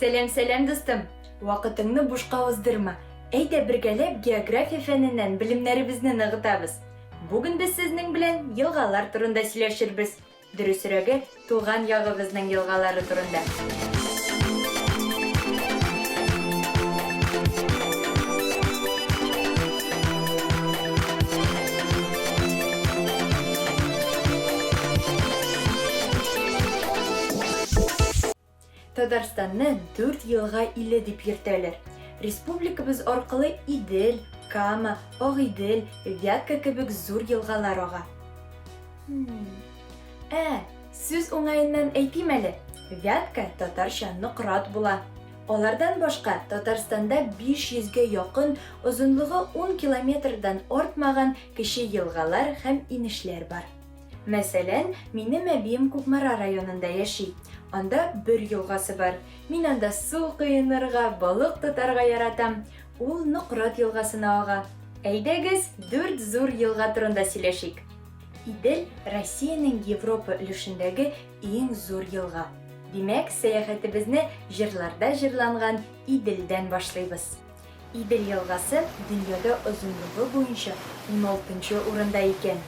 Сәлам, сәлам, дустым! Вакытыңны бушка уздырма. Әйдә бергәләп география фәненнән белемнәребезне ныгытабыз. Бүген без сезнең белән елгалар турында сөйләшербез. Дөресрәге, туган ягыбызның елгалары турында. Татарстанны дүрт елга иле дип йөртәләр. Республикабыз аркылы Идел, Кама, Агыйдел, Вятка кебек зур елгалар ага. Ә, сүз уңаеннан әйтим әле, Вятка татарча Нократ була. Алардан башка Татарстанда 500 гә якын озынлыгы 10 километрдан артмаган кече елгалар һәм инешләр бар. Мәсәлән, минем әбием Кукмара районында яши. Анда Бөр елгасы бар. Мин анда су коенырга, балык тотарга яратам. Ул Нократ елгасына ага. Әйдәгез, дүрт зур елга турында сөйләшик. Идел, Россиянең Европа өлешендәге иң зур елга. Димәк, сәяхәтебезне җырларда җырланган Иделдән башлыйбыз. Идел елгасы дөньяда озынлыгы буенча уналтынчы урында икән.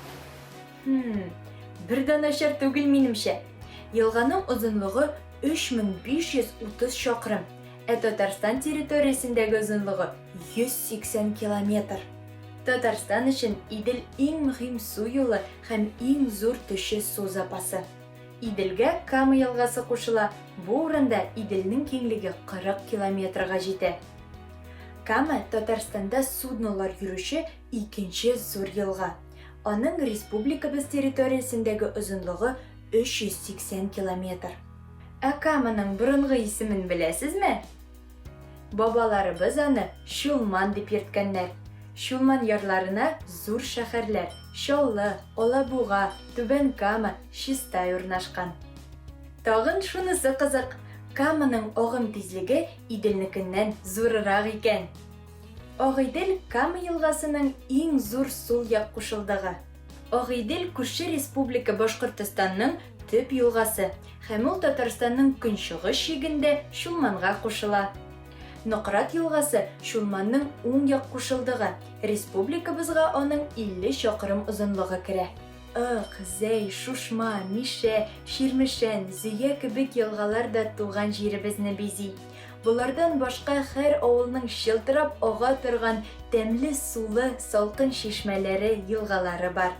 Хм, бер дә начар түгел, минемчә. Елганың озынлыгы 3530 чакрым, ә Татарстан территориясендәге озынлыгы 180 километр. Татарстан өчен Идел иң мөһим су юлы һәм иң зур төче су запасы. Иделгә Кама елгасы кушыла, бу урында Иделнең киңлеге 40 километрга җитә. Кама, Татарстанда суднолар йөрүче икенче зур елга. Аның республикабыз территориясендәге озынлыгы 380 километр. Ә Каманың борынгы исемен беләсезме? Бабаларыбыз аны Чулман дип йөрткәннәр. Чулман ярларына зур шәһәрләр, Чаллы, Алабуга, Түбән Кама, Чистай урнашкан. Тагын шунысы кызык, Каманың агым тизлеге Иделнекеннән зурырак икән. Агыйдел, Кама елгасының иң зур сул як кушылдыгы. Агыйдел күрше республика Башкортостанның төп елгасы һәм ул Татарстанның көнчыгыш чигендә Чулманга кушыла. Нократ елгасы Чулманның уң як кушылдыгы, республикабызга аның 50 чакрым озынлыгы керә. Ык, Зәй, Шушма, Мишә, Чирмешән, Зөя кебек елгалар да туган җиребезне бизи. Болардан башка һәр авылның чылтырап ага торган тәмле сулы, салкын чишмәләре, елгалары бар.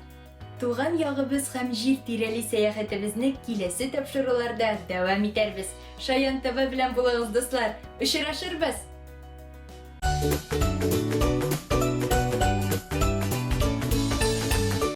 Туган ягыбыз һәм җир тирәли сәяхәтебезне киләсе тапшыруларда дәвам итәрбез. Шаян ТВ белән булыгыз, дуслар! Очрашырбыз!